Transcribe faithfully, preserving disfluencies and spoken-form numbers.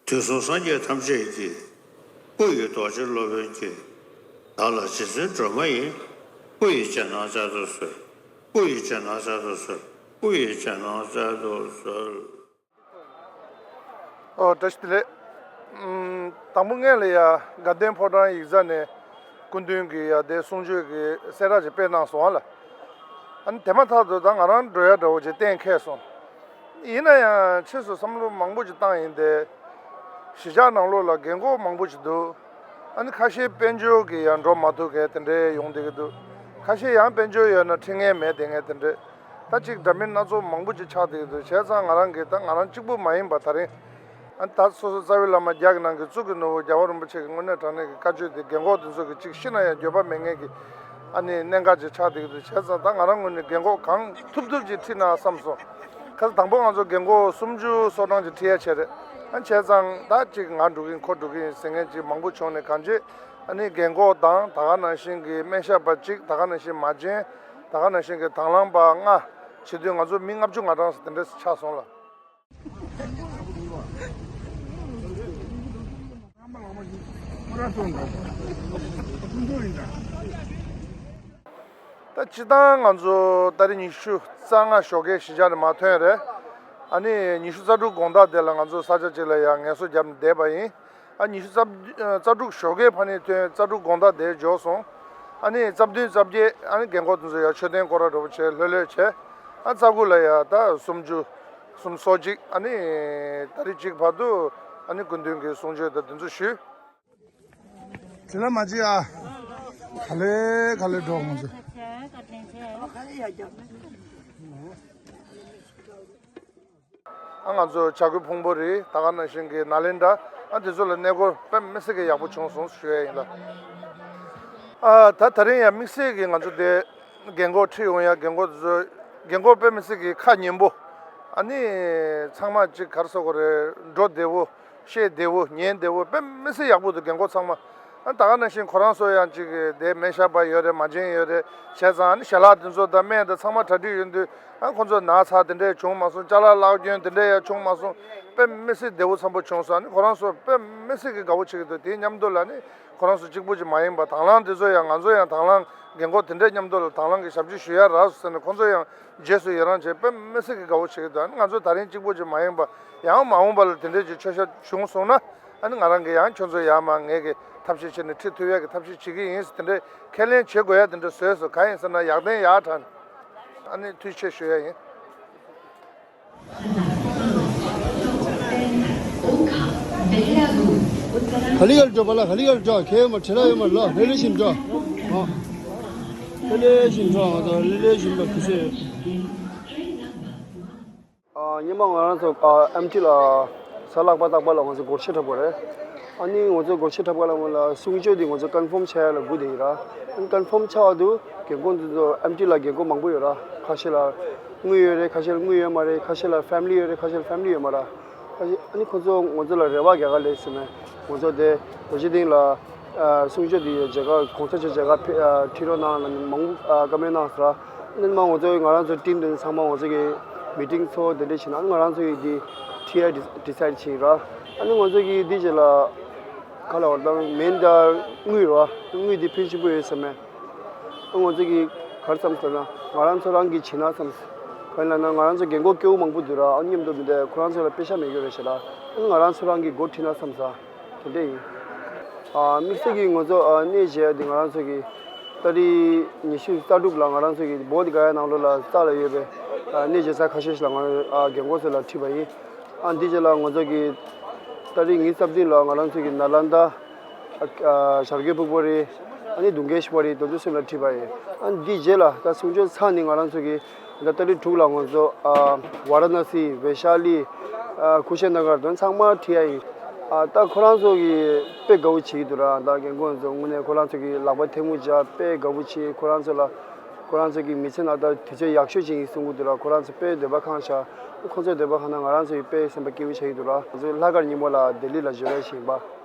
དུས་གསུམ་སངས་རྒྱས་ཐམས་ཅད་ཀྱི། སྐུ་ཡི་རྡོ་རྗེ་སློབ་དཔོན་གྱིས། བདག་ལ་རྗེ་བཙུན་སྒྲོལ་མ་ཡི། སྐུ་ཡི་རྗེས་གནང་སྩལ་དུ་གསོལ། སྐུ་ཡི་རྗེས་གནང་སྩལ་དུ་གསོལ། སྐུ་ཡི་རྗེས་གནང་སྩལ་དུ་གསོལ། ཨོ། བཀྲ་ཤིས་བདེ་ལེགས། ཨམ། དང་པོ་སྔོན་ལ་ཡ་དགའ་ལྡན་ཕོ་བྲང་ཡིག་ཚང་ནས་སྐུ་མདུན་གྱི་ཡ་དེ་གསུང་ཆོས་ཀྱི་གསལ་བསྒྲགས་ཅིག་སྤེལ་གནང་སོང་བ་ལ། ཨ་ནི་དེ་མ་ཐག་ཏུ་ད་ང་རང་འགྲོ་ཡ་འདྲ་བོ་ཅིག་གཏན་འཁེལ་སོང་། ཡིན་ན་ཡང་ཕྱིས་སུ་བསམ་བློ་མང་པོ་ཅིག་བཏང་ཡིན་ཏེ། གཞིས་ཆགས་ནང་ལོགས་ལ་རྒན་གོག་མང་པོ་ཅིག་འདུག་ཨ་ནི་ཁ་ཤས་དཔལ་འབྱོར་གྱིས་ཡང་འགྲོ་མ་ཐུབ་མཁན་དེ་འདྲའི་ཡོང་བསྡད་ཀྱི་འདུག་ཁ་ཤས་ཡང་དཔལ་འབྱོར་ཡོད་ན་ཁྲིད་མཁན་མེད་བསྡད་མཁན་དེ་འདྲའི། ད་ཅིག་འདྲ་མིན་སྣ་ཚོགས་མང་པོ་ཅིག་ཆགས་བསྡད་ཀྱི་འདུག་བྱས་ཙང་ང་རང་གིས་ད་ང་རང་གཅིག་པུ་མ་ཡིན་པ་དེ་རིང་། ཨ་ནི་ད་སོ་སོ་རྩ་བའི་བླ་མ་བརྒྱ་གི་ནང་གི་གཙུག་གི་ནོར་བུ་རྒྱལ་བ་རིན་པོ་ཆེ་གི་དངོས་གནས་དྲང་གནས་ཀྱི་བཀའ་ཆོས་དེ་རྒན་གོག་དེ་ཚོ་གི་ཅིག་ཤི་ན་ཡང་འགྱོད་པ་མེད་མཁན་གྱི་ཨ་ནི་གནད་འགག་ཅིག་ཆགས་བསྡད་ཀྱི་འདུག་བྱས་ཙང་ད་ང་རང་ངོས་ནས་རྒན་གོག་གང་ཐུབ་ཐུབ་ཅིག་ཁྲིད་ན་བསམ་སོང་། ཁ་སང་དང་པོ་ང་ཚོ་རྒན་གོག་སུམ་ཅུ་སོ་གྲངས་ཅིག་ཁྲིད་ཡ་བྱས་རེད། ཨ་བྱས་ཙང་ད་ཅིག་ང་འགྲོ་གི་ཡིན་ཁོ་འགྲོ་གི་ཡིན་ཟེར་མཁན་ཅིག་མང་པོ་བྱུང་ནས་གང་ཅི། ཨ་ནི་རྒན་གོག་དང་ད་ག་ནང་བཞིན་གྱི་སྨན་ཞབས་པ་གཅིག་ད་ག་ནང་བཞིན་མ་བྱན། ད་ག་ནང་བཞིན་གྱི་དང་བླངས་པ་ལྔ། བྱེད་དུས་ང་ཚོ་མི་ལྔ་བཅུ་ང་གྲངས་ཙམ་དེ་འདྲ་ཆགས་སོང་ལ། ད་སྤྱིར་བཏང་ང་ཚོ་ཏ་རིག་ཉི་ཤུ་རྩ་ལྔ་ཞོགས་ཀའི་གཞིས་ཆགས་ནས་མར་ཐོན་རེད། ཨ་ནི་ཉི་ཤུ་རྩ་དྲུག་དགོང་དག་དེ་ལ་ང་ཚོ་ས་ཆ་གཅིག་ལ་ཡང་ངལ་གསོ་བརྒྱབ་ནས་བསྡད་པ་ཡིན། ཨ་ཉི་ཤུ་རྩ་རྩ་དྲུག་ཞོགས་ཀའི་ཕ་ནས་ཐོན་རྩ་དྲུག་དགོང་དག་དེ་འབྱོར་སོང་། ཨ་ནི་རྩ་བདུན་རྩ་བརྒྱད་ཨ་ནི་རྒན་གོག་དེ་ཚོ་ཡང་མཆོད་རྟེན་སྐོར་ར་འགྲོ་བ་བྱས་ལྷོད་ལྷོད་བྱས། ཨ་རྩ་དགུ་ལ་ཡང་ད་སུམ་ཅུ་སུམ་སོ་གཅིག་ཨ་ནི་ཏ་རིག་གཅིག་བར་དུ་ཨ་ནི་སྐུ་མདུན་གྱི་གསུང་ཆོས་དང་དེ་ཚོ་ཞུས། དྲི་ལ་མ་བྱེད་ཨ། ག་ལེ་ག་ལེ་འགྲོ་ང་ཚོ། ཨ་ང་ཚོ་བྱ་རྒོད་ཕུང་པོ་རེད་ད་ག་ནང་བཞིན་གྱི་ནཱ་ལེནྡྲ་ཨ་དེ་ཚོ་ལ་གནས་སྐོར་དཔེ་མི་སྲིད་ཀྱི་ཡག་པོ་བྱུང་སོང་ཞུ་ཡ་ཡིན་ལ། ཨ་ད་ད་རིང་ཡང་དམིགས་བསལ་གྱི་ང་ཚོ་དེ་རྒན་གོག་ཁྲིད་ཡོང་ཡ་རྒན་གོག་དེ་ཚོ་རྒན་གོག་དཔེ་མི་སྲིད་ཀྱི་ཁ་ཉན་པོ། ཨ་ནི་ཚང་མ་གཅིག་ག་རེ་ཟེར་དགོས་རེད་འགྲོ་བདེ་བོ། བཤད་བདེ་བོ་ཉན་བདེ་བོ་དཔེ་མི་སྲིད་ཡག་པོ་འདུག་རྒན་གོག་ཚང་མ། ཨ་ད་ག་ནང་བཞིན་ཁོ་རང་ཚོ་ཡང་ཅིག་དེ་སྨན་ཞབས་པ་ཡོད་རེད་མ་བྱན་ཡོད་རེད་བྱས་ཙང་ཨ་ནི་ཞལ་ལག་དེ་ཚོ་དང་སྨན་དང་ཚང་མ་གྲ་སྒྲིག་ཡོད་དུས་ཨ་ཁོ་ཚོ་ན་ཚ་དེ་འདྲས་ཡང་བྱུང་མ་སོང་ཅ་ལག་བརླག་སྐྱོན་དེ་འདྲས་ཡང་བྱུང་མ་སོང་དཔེ་མི་སྲིད་བདེ་བོ་འཚམ་པོ་བྱུང་སོང་ཨ་ནི་ཁོ་རང་ཚོ་དཔེ་མི་སྲིད་ཀྱི་དགའ་བོ་བྱེད་ཀྱི་འདུག་དེའི་མཉམ་དུ་ལ་ནི་ཁོ་རང་ཚོ་གཅིག་པུ་ཅིག་མ་ཡིན་པ་དང་བླངས་དེ་ཚོ་ཡང་ང་ཚོ་ཡང་དང་བླངས་རྒན་གོག་དེ་འདྲས་མཉམ་དུ་ལ་དང་བླངས་ཀྱི་ཞབས་ཕྱི་ཞུ་ཡ་རག་སོང་ཟེར་ནས་ཁོ་ཚོ་ཡང་རྗེས་སུ་ཡི་རང་བྱས་དཔེ་མི་སྲིད་ཀྱི་དགའ་བོ་བྱེད་ཀྱི་འདུག་ཨ་ནི་ང་ཚོ་ད་རིང་གཅིག་པུ་ཅིག་མ་ཡིན་པ། ཡང་མ་འོངས་པ་ལ་དེ་འདྲས་ཀྱི་ཆོས་ཤ་བྱུང་སོང་ན་ཨ་ནི་ང་རང་གིས་ཡང་ཁྱོད་ཚོ་ཡར་མར་ངེད་ཀྱི་ཐབས་ཤེས་བྱས་ནས་ཁྲིད་ཐུབ་ཡས་ཀྱི་ཐབས་ཤེས་བྱེད་ཀྱི་ཡིན་ཟེར་དེ་འདྲས་ཁས་ལེན་བྱེད་དགོས་ཡ་དེ་འདྲས་བཟོས་སོང་གང་ཡིན་ཟེར་ན་ཡག་བསྟན་ཡག་དྲག་ཨ་ནི་ཐུགས་རྗེ་ཆེ་ཞུ་ཡ་ཡིན། ག་ལི་ག་ལི་འགྲོ་བ་ལ་ག་ལི་ག་ལི་འགྲོ་ཁྱེད་ཡོད་མ་ཁྲི་ར་ཡོད་མ་ལོ་ལེ་ལེ་བཞིན་འགྲོ། ཨ་ལེ་ལེ་བཞིན་འགྲོ་ང་ཚོ་ལེ་ལེ་བཞིན་འགྲོ་ཁུ་སེ། ཨ་སྔོན་མ་ང་རང་ཚོ་ཨ་ཨེམ་ཊི་ལ་གཟའ་ལྷག་པ་རྟག་པར་ལ་ང་ཚོ་སྒོར་གཞས་འཁྲབ་པ་རེད། ཨ་ནི་ང་ཚོ་སྒོར་གཞས་འཁྲབ་པ་ལ་ང་ལ་གསུང་ཆོས་འདི་ང་ཚོ་ཀོན་ཕོམ་བྱ་ཡ་ལ་སྒུག་བསྡད་ཡོད་ར། ཨ་ནི་ཀོན་ཕོམ་ཆགས་འདུག་རྒན་གོག་འདི་ཚོ་ཨེམ་ཊི་ལ་རྒན་གོག་མང་པོ་ཡོད་ར། ཁ་ཤས་ལ་དངུལ་ཡོད་རེད་ཁ་ཤས་ལ་དངུལ་ཡོད་མ་རེད་ཁ་ཤས་ལ་ཕེ་མི་ལི་ཡོད་རེད་ཁ་ཤས་ལ་ཕེ་མི་ལི་ཡོད་མ་ར། ཁ་ཤས་ཨ་ནི་ཁོ་ཚོ་ང་ཚོ་ལ་རེ་བ་རྒྱག་ག་ལས་ཟེར་ནས་ང་ཚོ་དེ་སྒོར་གཞས་སྟེང་ལ་གསུང་ཆོས་འདི་ཡོད་མཇལ་ཁ་གོང་ས་མཆོག་མཇལ་ཁ་ཁྲིད་རོགས་གནང་ལ་མང་པོ་བཀའ་མོལ་གནང་ཟེར། ཨ་ནི་མ་ང་ཚོ་ང་རང་ཚོ་ཊིམ་དེ་ཚང་མ་ང་ཚོ་གི་མི་ཊིང་ཚོགས་དེ་འདྲ་བྱས་ན་ཨ་ནི་ང་རང་ཚོ་གི་འདི་ཁྲིད་ཡ་ཌི་སའིཌ་བྱས་ར། ཨ་ནི་ང་ཚོ་གི་འདི་རྗེས་ལ་ཁ་ལ་བར་དང་མེན་ད་དངུལ་ར་དངུལ་འདི་ཕོན་ཆེན་པོ་ཡོད་ཟེར་མས། ཨ་ང་ཚོ་གི་ག་རེ་བསམ་ཟེར་ན་ང་རང་ཚོ་རང་གི་བྱེད་ན་བསམ། ག་རེ་ལབ་ན་ང་རང་ཚོ་རྒན་གོག་སྐྱོ་བོ་མང་པོ་འདུག་ར་ཨ་མཉམ་དུ་མི་འདུག་ཁོ་རང་ཚོ་ལ་པེ་ཤ་མེད་གི་རེད་ཤག་ར། ཨ་ང་རང་ཚོ་རང་གི་སྒོ་ཁྲིད་ན་བསམ་ས་དེ་འདྲ་ཡིན། ཨ་དམིགས་བསལ་གྱི་ང་ཚོ་ཨ་གནས་མཇལ་ཡ་དེ་ང་རང་ཚོ་གི་ཏ་རིག་ཉི་ཤུ་རྩ་དྲུག་ལ་ང་རང་ཚོ་གི་བོ་དྷི་ག་ཡ་ནང་ལོགས་ལ་རྩ་ལ་ཡོད་པའི་ཨ་གནས་མཇལ་ས་ཁ་ཤས་ཤིག་ལ་ང་རང་ཨ་རྒན་གོག་ཚོ་ལ་ཁྲིད་པ་ཡིན། ཨ་འདི་རྗེས་ལ་ང་ཚོ་གི་ཏ་རིག་ཉི་ཤུ་རྩ་བདུན་ལ་ང་རང་ཚོ་གི་ནཱ་ལནྡ། ཨ་བྱ་རྒོད་ཕུང་པོ་རེད། ཨ་ནི་དུང་དཀར་ཤི་པ་རེད་དེ་ཚོ་སེམས་ལ་ཁྲིད་པ་ཡིན། ཨ་འདི་རྗེས་ལ་ད་གསུང་ཆོས་ཚར་ནས་ང་རང་ཚོ་གི་ད་ཏ་རིག་དྲུག་ལ་ང་ཚོ་ཨ་ཝཱ་ར་ཎ་སི་བེ་ཤ་ལི་ཨ་ཁུ་ཤི་ན་གར་དེ་ཚང་མ་ཁྲིད་ཡ་ཡིན། ཨ་ད་ཁོ་རང་ཚོ་གི་དཔེ་དགའ་བོ་བྱེད་ཀྱི་འདུག་ར། ད་རྒན་གོག་ཚོ་དངོས་གནས་ཁོ་རང་ཚོ་གི་ལག་པ་ཐལ་མོ་སྦྱར་དཔེ་དགའ་བོ་བྱེད། ཁོ་རང་ཚོ་ལ་ ཁོ་རང་ཚོ་གི་མི་ཚེ་ནང་ད་དུས་ཚོད་ཡག་ཤོས་ཅིག་ཡིན་གསུང་གི་འདུག་ལ། ཁོ་རང་ཚོ་དཔེ་འདོད་པ་ཁེངས་ཤག་ཁོ་ཚོའི་འདོད་པ་ཁེངས་ན་ང་རང་ཚོ་ཡི་དཔེ་སེམས་པ་སྐྱིད་པོ་ཆགས་ཀྱི་འདུག་ལ། ང་ཚོ་ལྷག་དཀར་ཉིན་མོ་ལ་ལྡི་ལི་ལ་བཞུགས་རོགས་ཞེས་ཡིན་པ།